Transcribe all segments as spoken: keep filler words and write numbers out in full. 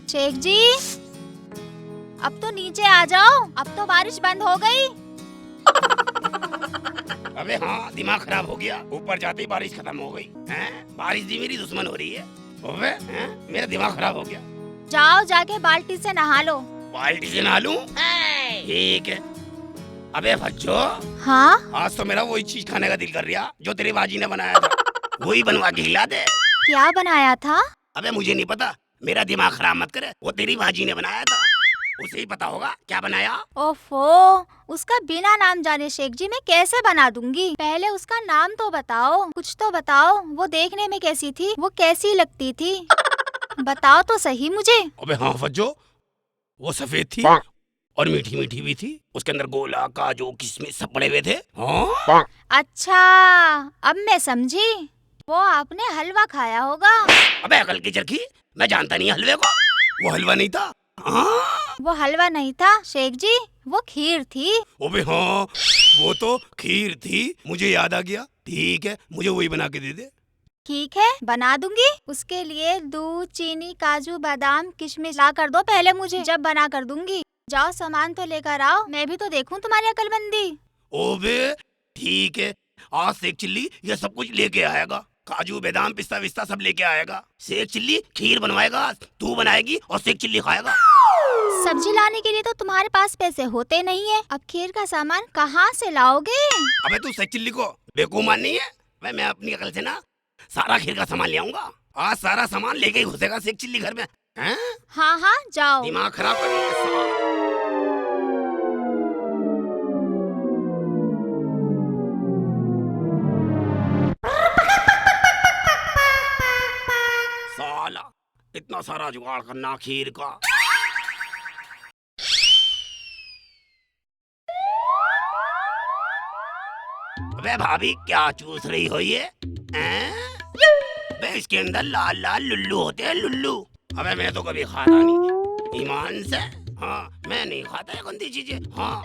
शेख जी, अब तो नीचे आ जाओ, अब तो बारिश बंद हो गई। अबे हाँ, दिमाग खराब हो गया, ऊपर जाते ही बारिश खत्म हो गई। हैं? बारिश भी मेरी दुश्मन हो रही है। अबे, हैं? मेरा दिमाग खराब हो गया। जाओ, जाके बाल्टी से नहा लो। बाल्टी से नहा लूं? ठीक है। अबे फज्जो। हाँ? आज तो मेरा वही चीज खाने का दिल कर रहा जो तेरी बाजी ने बनाया था। वही बनवा के खिला दे। क्या बनाया था? अबे मुझे नहीं पता, मेरा दिमाग खराब मत करे, वो तेरी बाजी ने बनाया था, उसे ही पता होगा क्या बनाया। ओफो, उसका बिना नाम जाने शेख जी मैं कैसे बना दूंगी? पहले उसका नाम तो बताओ, कुछ तो बताओ, वो देखने में कैसी थी, वो कैसी लगती थी, बताओ तो सही मुझे। अबे हाँ फज्जो, वो सफेद थी और मीठी मीठी भी थी। उसके अंदर गोला, काजू, किशमिश सब पड़े हुए थे। हाँ। अच्छा, अब मैं समझी, वो आपने हलवा खाया होगा। अबे अकल की चरखी, मैं जानता नहीं हलवे को। वो हलवा नहीं था। हाँ? वो हलवा नहीं था शेख जी, वो खीर थी। अबे हाँ, वो तो खीर थी, मुझे याद आ गया। ठीक है, मुझे वही बना के दे दे। ठीक है, बना दूंगी। उसके लिए दूध, चीनी, काजू, बादाम, किशमिश ला कर दो पहले मुझे, जब बना कर दूंगी। जाओ, सामान तो लेकर आओ, मैं भी तो देखूं तुम्हारी अकलमंदी। ओबे, ठीक है, आज शेख चिल्ली ये सब कुछ लेके आएगा। काजू, बादाम, पिस्ता विस्ता सब लेके आएगा। शेख चिल्ली खीर बनवाएगा, तू बनाएगी और शेख चिल्ली खाएगा। सब्जी लाने के लिए तो तुम्हारे पास पैसे होते नहीं है, अब खीर का सामान कहाँ से लाओगे? अबे तू शेख चिल्ली को बेवकूफ मान नहीं है? मैं, मैं अपनी अकल से ना सारा खीर का सामान ले आऊंगा। आज सारा सामान लेके ही घुसेगा शेख चिल्ली घर में। हैं? हाँ, हाँ, जाओ। दिमाग खराब कर दिया साला। साला, इतना सारा जुगाड़ करना खीर का। अबे भाभी, क्या चूस रही हो ये? हैं? अबे, इसके अंदर लाल लाल लुल्लू होते हैं, लुल्लू। अबे, मैं तो कभी खाता नहीं, ईमान से। हाँ, मैं नहीं खाता ये गंदी चीजें। हाँ।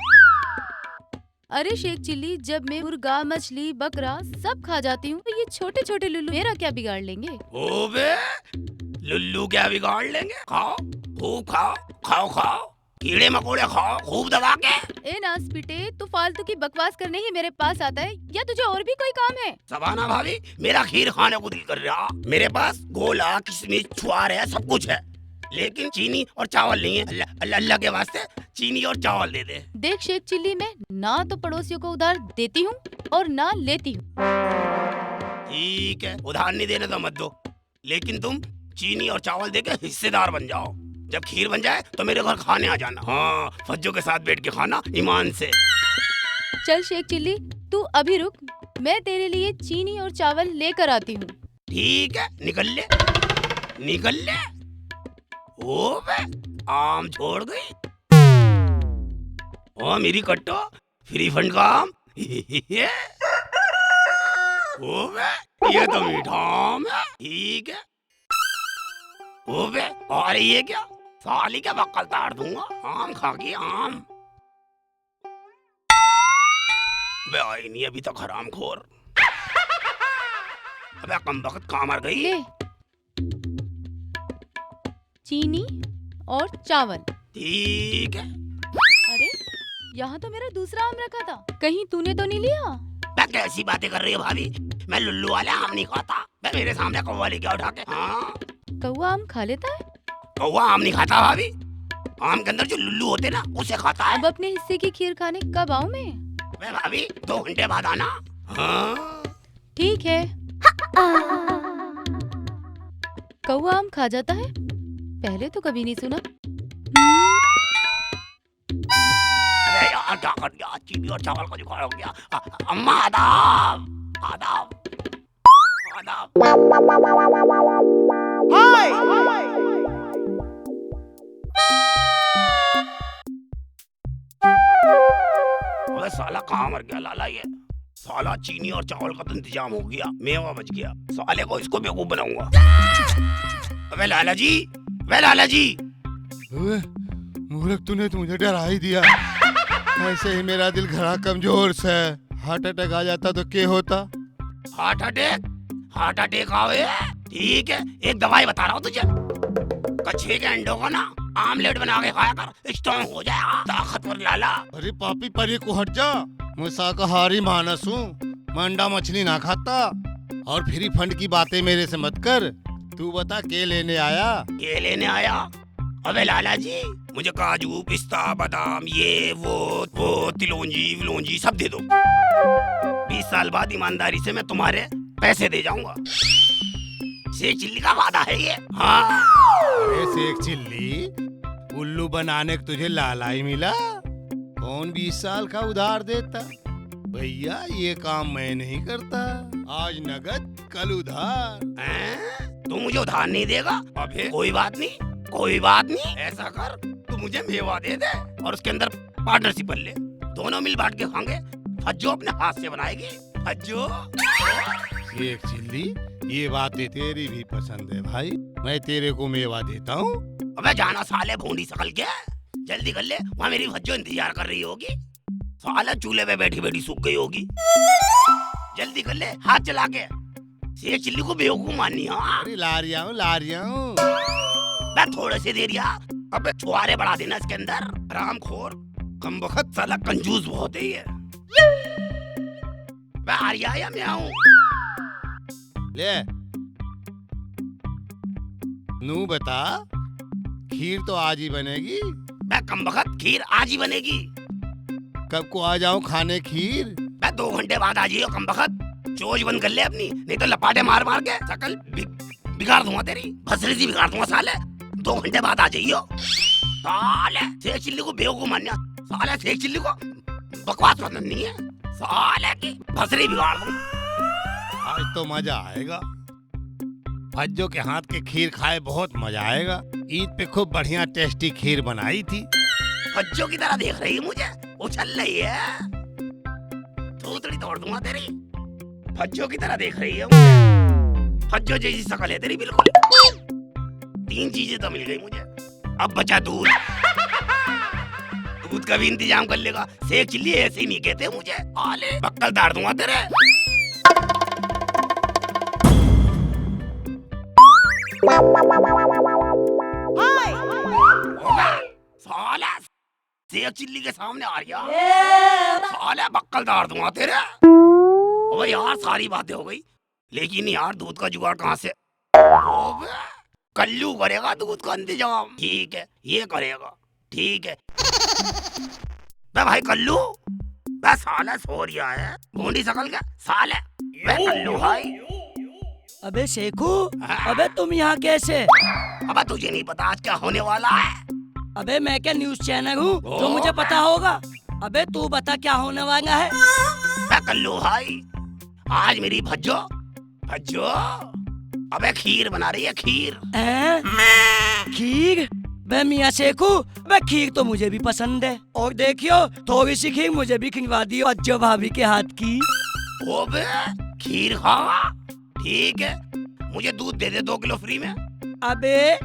अरे शेख चिल्ली, जब मैं मुर्गा, मछली, बकरा सब खा जाती हूँ, तो ये छोटे छोटे लुल्लू मेरा क्या बिगाड़ लेंगे? ओबे, लुल्लू क्या बिगाड़ लेंगे? खाओ, खूब खाओ, खाओ, खाओ। कीड़े मकोड़े खाओ खूब दबा के। ए नासपीटे, तू फालतू की बकवास करने ही मेरे पास आता है या तुझे और भी कोई काम है? सबाना भाभी, मेरा खीर खाने को दिल कर रहा। मेरे पास गोला, किशमिश, छुआर है, सब कुछ है, लेकिन चीनी और चावल नहीं है। अल्लाह, अल्लाह, अल्लाह के वास्ते चीनी और चावल दे दे। देख शेख चिल्ली, मैं ना तो पड़ोसियों को उधार देती हूँ और ना लेती हूँ। ठीक है, उधार नहीं देने तो मत दो, लेकिन तुम चीनी और चावल देके हिस्सेदार बन जाओ। जब खीर बन जाए तो मेरे घर खाने आ जाना। हाँ, फज्जो के साथ बैठ के खाना ईमान से। चल शेख चिल्ली, तू अभी रुक, मैं तेरे लिए चीनी और चावल लेकर आती हूँ। ठीक है, निकल ले, निकल ले। ओ बे, आम छोड़ गई। ओ मेरी कट्टो, फ्री फंड का आम। ओ बे, ये तो मीठा आम है। ठीक है। ओ बे, और ये क्या? साली का बक्कल ताड़ दूंगा, आम खा के आम। बे आई नहीं अभी तक हरामखोर। अबे कम वक्त कहाँ मर गई? ले। चीनी और चावल। ठीक है। अरे, यहाँ तो मेरा दूसरा आम रखा था, कहीं तूने तो नहीं लिया? बे कैसी बातें कर रही हो भाभी? मैं लुल्लू वाले आम नहीं खाता। बे मेरे सामने कौवा ले गया उठा के। हाँ। कौवा आम खा लेता है? कौवा आम नहीं खाता भाभी, आम के अंदर जो लुल्लू होते ना उसे खाता है। अब अपने हिस्से की खीर खाने कब आऊं मैं? बे भाभी दो घंटे बाद आना। हाँ। ठीक है। कौवा आम खा जाता है? पहले तो कभी नहीं सुना। अरे यार, क्या कर दिया? चीनी और चावल का जुगाड़ हो गया। अ-, अम्मा, आदाब, आदाब, आदाब। अबे साला, कहाँ मर गया लाला ये? साला, चीनी और चावल का तो इंतजाम हो गया, मेवा बच गया। साले को, इसको बेवकूफ बनाऊंगा। अबे लाला जी, अबे लाला जी। ओए, मूर्ख, तूने तो मुझे डरा ही दिया। ऐसे ही मेरा दिल घड़ा कमजोर से, हार्ट अटैक आ जाता तो क्या होता? Heart attack? हार्ट अटैक आवे? ठीक है, एक दवाई बता रहा हूँ तुझे। कछुए के अंडों का ना आमलेट बना के खाया कर, स्ट्रॉन्ग हो जाएगा, ताकतवर लाला। अरे पापी, परे को हट जा, मैं शाकाहारी मानस हूँ, मैं अंडा मछली ना खाता। और फ्री फंड की बातें मेरे से मत कर। तू बता, के लेने आया? के लेने आया? अबे लाला जी, मुझे काजू, पिस्ता, बादाम, ये वो वो तिलौंजी विलौंजी सब दे दो। बीस साल बाद ईमानदारी से मैं तुम्हारे पैसे दे जाऊंगा। शेख चिल्ली का वादा है ये। हाँ। अरे शेख चिल्ली, उल्लू बनाने को तुझे लाला ही मिला? कौन बीस साल का उधार देता? भैया, ये काम मैं नहीं करता। आज नगद, कल उधार। हैं? तू मुझे उधार नहीं देगा? अबे कोई बात नहीं, कोई बात नहीं। ऐसा कर, तू मुझे मेवा दे दे और उसके अंदर पार्टनरशिप कर ले, दोनों मिल बांट के खाएंगे। फज्जो अपने हाथ से बनाएगी, फज्जो। शेख चिल्ली, ये बातें तेरी भी पसंद है भाई, मैं तेरे को मेवा देता हूँ। अबे जाना साले भोंडी शकल के, जल्दी कर ले, वहाँ मेरी फज्जो इंतजार कर रही होगी। साला चूल्हे पे बैठी बैठी सूख गई होगी। जल्दी कर ले, हाथ चला के। शेख चिल्ली को बेवकूफ मानी, हाँ? अरे ला रिया हूँ, ला रिया हूँ। मैं थोड़े से दे रिया। अबे छुहारे बढ़ा देना इसके अंदर, हरामखोर, कमबख्त साला कंजूस बहुत है ये। मैं आ रिया या मैं आऊँ? ले, नू बता, खीर तो आज ही बनेगी। बे कमबख्त, खीर आज ही बनेगी। कब को आ जाऊं खाने खीर? बे दो घंटे बाद आ जाइयो कमबख्त। चोंच बंद कर ले अपनी, नहीं तो लपाटे मार मार के शकल बि-, बिगाड़ दूंगा तेरी, भसरी सी बिगाड़ दूंगा साले। दो घंटे बाद आ जाइयो। साले शेख चिल्ली को बेवकूफ मान्या, साले शेख चिल्ली को बकवास पसंद नहीं है, साले की भसरी बिगाड़ दूंगा। आज तो मजा आएगा। फज्जो के हाथ की खीर खाए बहुत मजा आएगा। ईद पे खूब बढ़िया टेस्टी खीर बनाई थी। फज्जो की तरह देख रही है मुझे, उछल रही है। थूथड़ी तोड़ दूंगा तेरी। फज्जो की तरह देख रही है मुझे। फज्जो जैसी शकल है तेरी बिल्कुल। तीन चीजें तो मिल गई मुझे। अब बचा दूध। दूध का भी इंतजाम कर लेगा। शेख चिल्ली ऐसे ही नहीं कहते मुझे। आले बक्कल दाड़ दूंगा तेरे। साला शेख चिल्ली के सामने आ रहा। साला बक्कल दाड़ दूंगा तेरे। अबे यार, सारी बातें हो गई, लेकिन यार दूध का जुगाड़ कहाँ से? अबे, कल्लू करेगा दूध का इंतजाम। ठीक है, ये करेगा। ठीक है। बे भाई कल्लू, बे साला सो रिया है, भोंडी शकल का साला। बे कल्लू भाई। अबे शेखू, हाँ। अबे तुम यहाँ कैसे? अबे तुझे नहीं पता आज क्या होने वाला है? अबे मैं क्या न्यूज़ चैनल हूँ जो ओ। मुझे पता होगा? अबे तू बता क्या होने वाला है? बे कल्लू भाई, आज मेरी भज्जो, भज्जो, अबे खीर बना रही है, खीर। हैं? खीर? बे मियाँ शेखू, बे खीर तो मुझे भी पसंद है। और देखियो, थोड़ी सी खीर मुझे भी खिलवा दियो भज्जो भाभी के हाथ की। ओ बे, खीर खावा? ठीक है, मुझे दूध दे दे दो किलो फ्री में। अबे,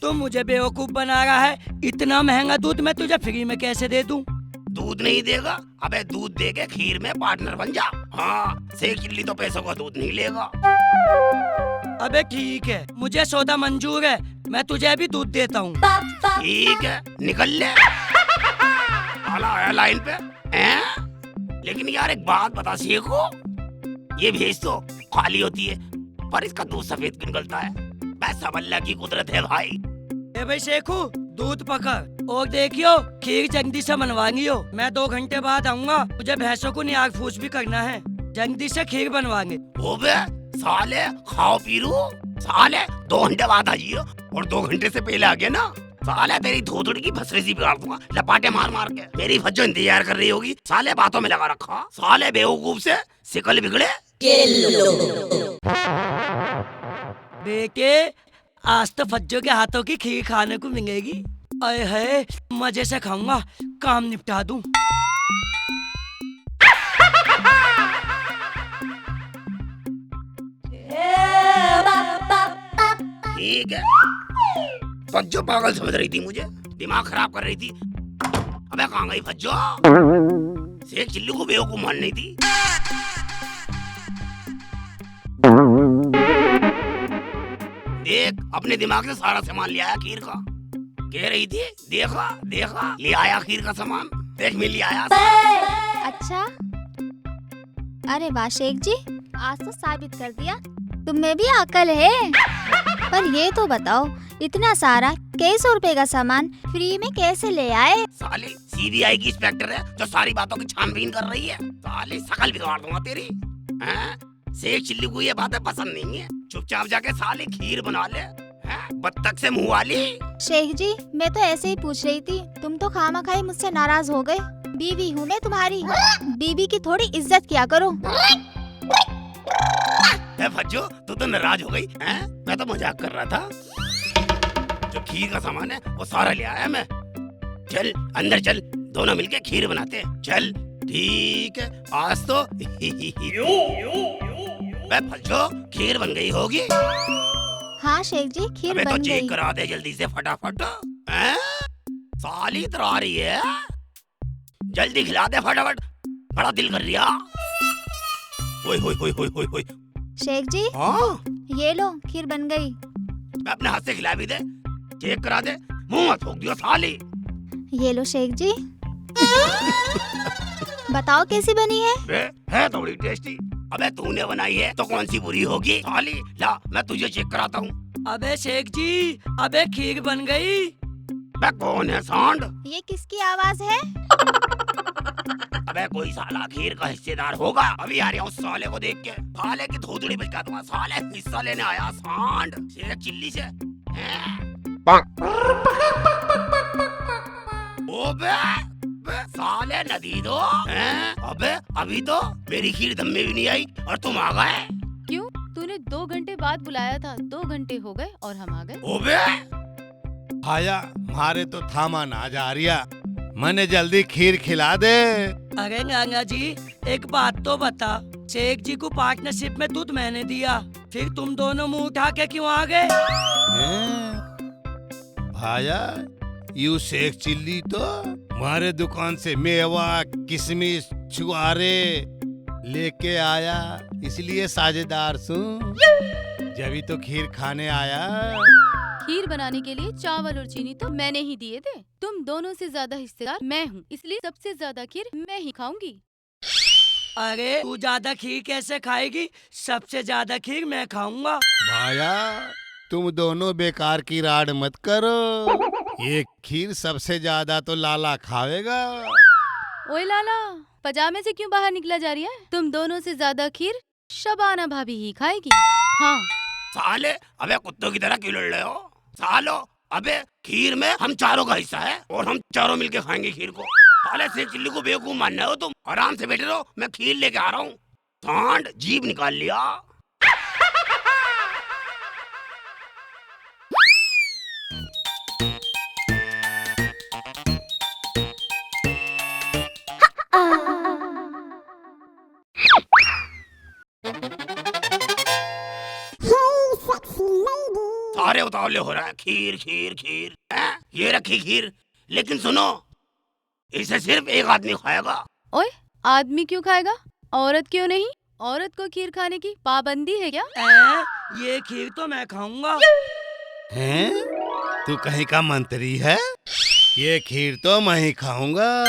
तू मुझे बेवकूफ बना रहा है, इतना महंगा दूध मैं तुझे फ्री में कैसे दे दूं? दूध नहीं देगा? अबे दूध दे के खीर में पार्टनर बन जा। हाँ, शेख चिल्ली तो पैसों का दूध नहीं लेगा। अबे ठीक है, मुझे सौदा मंजूर है, मैं तुझे अभी दूध देता हूँ। ठीक है, निकल ले। आला आया लाइन पे। हैं? लेकिन यार एक बात बता शेखू, ये भैंस तो काली होती है, पर इसका दूध सफेद क्यों निकलता है? बस सब अल्लाह की कुदरत है भाई। ए भाई शेखू, दूध पकड़ और देखियो, खीर जल्दी से बनवानी हो। मैं दो घंटे बाद आऊंगा, मुझे भैंसों को नियार फूस भी करना है। जल्दी से खीर बनवानी। ओबे साले, खाओ पी रू साले, दो घंटे बाद आ जाइयो, और दो घंटे से पहले आ गया ना साले, तेरी धोतड़ी की भसरी सी बिगाड़ दूंगा लपाटे मार मार के। मेरी भज्जो इंतजार कर रही होगी, साले बातों में लगा रखा, साले बेवकूफ से शिकल बिगड़े। बेटे, आज तो फज्जो के हाथों की खीर खाने को मिलेगी। आए हाय, मजे से खाऊंगा, काम निपटा दूं। ठीक है, फज्जो पागल समझ रही थी मुझे, दिमाग खराब कर रही थी। अबे कहाँ गई फज्जो? शेख चिल्ली को बेवकूफ मान रही थी। देख, अपने दिमाग से सारा सामान ले आया खीर का। कह रही थी, "देखा, देखा, ले आया खीर का सामान, देख, मैं ले आया।" अच्छा, अरे वाह शेख जी, आज तो साबित कर दिया तुम में भी अकल है। पर ये तो बताओ, इतना सारा कई सौ रुपए का सामान फ्री में कैसे ले आए? साली सीबीआई की इंस्पेक्टर है जो सारी बातों की छानबीन कर रही है। साली शकल बिगाड़ दूंगा तेरी। हैं? शेख चिल्ली को ये बातें पसंद नहीं है। चुपचाप जाके साली खीर बना ले। हैं? बत्तख से मुंह वाली। शेख जी, मैं तो ऐसे ही पूछ रही थी, तुम तो खामखा ही मुझसे नाराज हो गए। बीवी हूँ मैं तुम्हारी, बीवी की थोड़ी इज्जत किया करो। ए फज्जो, तू तो नाराज हो गई, हैं? मैं तो मजाक कर रहा था। जो खीर का सामान है, वो सारा ले आया मैं। चल, अंदर चल, दोनों मिलके खीर बनाते हैं। चल, ठीक है, आज तो। बे फज्जो, खीर बन गई होगी। हाँ शेख जी, खीर अबे तो बन चेक गई। करा दे जल्दी से फटाफट। हैं? साली इधर आ रही है, जल्दी खिला दे फटाफट, बड़ा दिल कर रिया। ओए होए होए होए होए होए। शेख जी, हाँ? ये लो, खीर बन गई। मैं अपने हाथ से खिला भी दे, चेक करा दे, मुंह में थूक दियो साली। ये लो शेख जी। बताओ कैसी बनी है? बे, है थोड़ी टेस्टी। अबे तूने बनाई है तो कौन सी बुरी होगी साली? ला, मैं तुझे चेक कराता हूँ। अबे शेख जी, अबे खीर बन गई। बे कौन है सांड? ये किसकी आवाज है? अबे कोई साला खीर का हिस्सेदार होगा। अभी आ रहा हूँ साले को देख के। साले की धोतड़ी बचका दूंगा। साले हिस्सा लेने आया सांड। शेख चिल्ली से। हैं? ओबे, बे साले नदी दो। हैं? अबे अभी तो मेरी खीर दम में भी नहीं आई और तुम आ गए। क्यों? तूने दो घंटे बाद बुलाया था, दो घंटे हो गए और हम आ गए। ओबे! भाया, म्हारे तो थामा ना जा रिया, मने जल्दी खीर खिला दे। अरे नाना जी, एक बात तो बता, शेख जी को पार्टनरशिप में दूध मैंने दिया, फिर तुम दोनों मुंह उठा के क्यों आ गए? हैं? भाया, यू शेख चिल्ली तो म्हारे दुकान से मेवा, किशमिश, छुआरे लेके आया, इसलिए साझेदार सूं। जब ही तो खीर खाने आया। खीर बनाने के लिए चावल और चीनी तो मैंने ही दिए थे। तुम दोनों से ज्यादा हिस्सेदार मैं हूँ, इसलिए सबसे ज्यादा खीर मैं ही खाऊंगी। अरे, तू ज्यादा खीर कैसे खाएगी? सबसे ज्यादा खीर मैं खाऊंगा। भाया, तुम दोनों बेकार की राड मत करो। ये खीर सबसे ज्यादा तो लाला खावेगा। ओए लाला, पजामे से क्यों बाहर निकला जा रही है? तुम दोनों से ज्यादा खीर शबाना भाभी ही खाएगी। हाँ। साले, अबे कुत्तों की तरह क्यों लड़ रहे हो? सालो, अबे खीर में हम चारों का हिस्सा है और हम चारों मिलके खाएंगे खीर को। साले शेख चिल्ली को बेवकूफ मानना हो तुम? आराम से बैठे रहो, मैं खीर लेके आ रहा हूँ। सांड जीभ निकाल लिया। Hey, sexy lady। सारे उतावले हो रहे हैं, खीर, खीर, खीर। हैं? ये रखी खीर, लेकिन सुनो, इसे सिर्फ एक आदमी खाएगा। ओए, आदमी क्यों खाएगा, औरत क्यों नहीं? औरत को खीर खाने की पाबंदी है क्या? ए, ये खीर तो मैं खाऊंगा। हैं? तू कहीं का मंत्री है? ये खीर तो मैं ही खाऊंगा।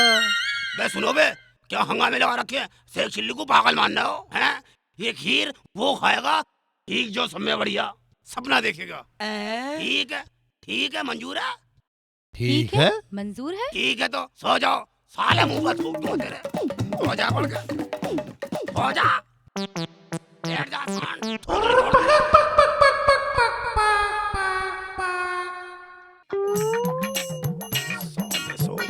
बे सुनो बे, क्या हंगामे लगा रखे हैं? शेख चिल्ली को पागल मानना हो, हैं? ये खीर वो खाएगा, ठीक जो समय बढ़िया सपना देखेगा। ए? ठीक है, ठीक है, मंजूर है। ठीक है। मंजूर है। ठीक है, तो सो जाओ, साले मुंह पर थूक दूं तेरे। सो जा, पड़ के। सो जा। बैठ जा, सांड। थूक दे, थूक दे। साले सो गए।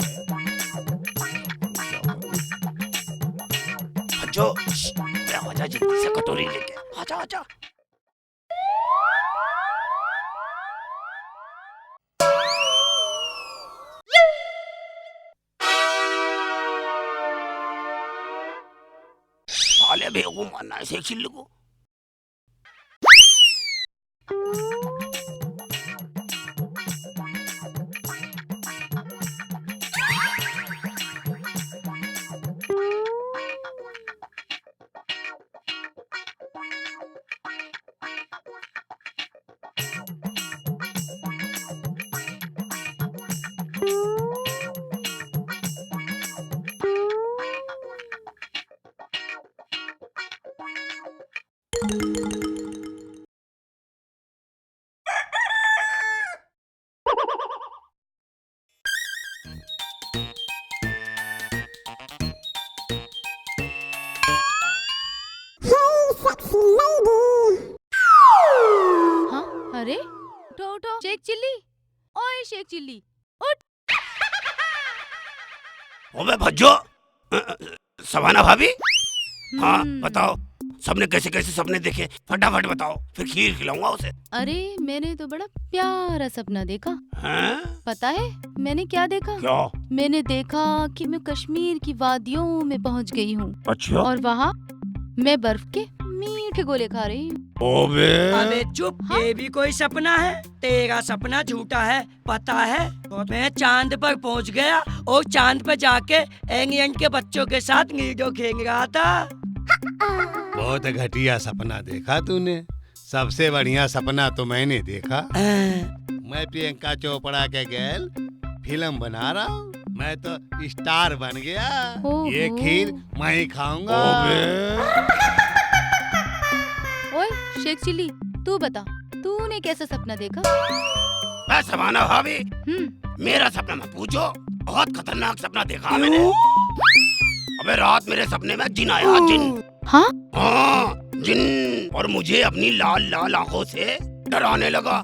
जो, श्श, आजा जल्दी से कटोरी लेके। आजा, आजा। साले बेवकूफ मानना है शेख चिल्ली को। उठो, उठो, शेख चिल्ली, ओए शेख चिल्ली, उठ। ओबे भज्जो। अ, अ, सबाना भाभी। हाँ, हम्म। बताओ, सबने कैसे कैसे सपने देखे, फटाफट बताओ, फिर खीर खिलाऊंगा उसे। अरे, मैंने तो बड़ा प्यारा सपना देखा। हैं? पता है मैंने क्या देखा? क्या? मैंने देखा कि मैं कश्मीर की वादियों में पहुंच गई हूँ। अच्छा। और वहाँ मैं बर्फ के मीठे गोले खा रही हूँ। ओबे। अबे चुप, हाँ? ये भी कोई सपना है? तेरा सपना झूठा है, पता है? मैं चांद पर पहुंच गया और चांद पर जाके एलियन के बच्चों के साथ लूडो खेल रहा था। बहुत घटिया सपना देखा तूने। सबसे बढ़िया सपना तो मैंने देखा। अ। मैं प्रियंका चोपड़ा के गैल फिल्म बना रहा हूँ। मैं तो स्टार बन गया। ओहो। ये खीर मैं ही खाऊंगा। ओए शेख चिल्ली, तू बता, तूने कैसा सपना देखा? ए सबाना भाभी, हम्म। मेरा सपना मत पूछो, बहुत खतरनाक सपना देखा मैंने। क्यों? अबे रात मेरे सपने में जिन आया, जिन। हाँ? हाँ, जिन। और मुझे अपनी लाल लाल आंखों से डराने लगा।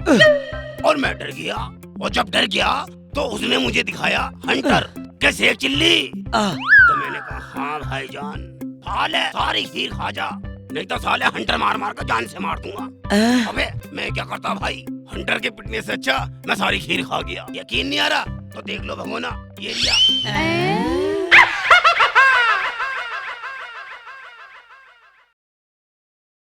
और मैं डर गया। और जब डर गया तो उसने मुझे दिखाया हंटर के शेख चिल्ली। आह। तो मैंने कहा, हाँ भाईजान, खा ले, सारी खीर खा जा, नहीं तो साले हंटर मार मार कर जान से मार दूंगा। आह। अबे मैं क्या करता भाई, हंटर के पिटने से अच्छा मैं सारी खीर खा गया। यकीन नहीं आ रहा तो देख लो भगोना, ये लिया। ए?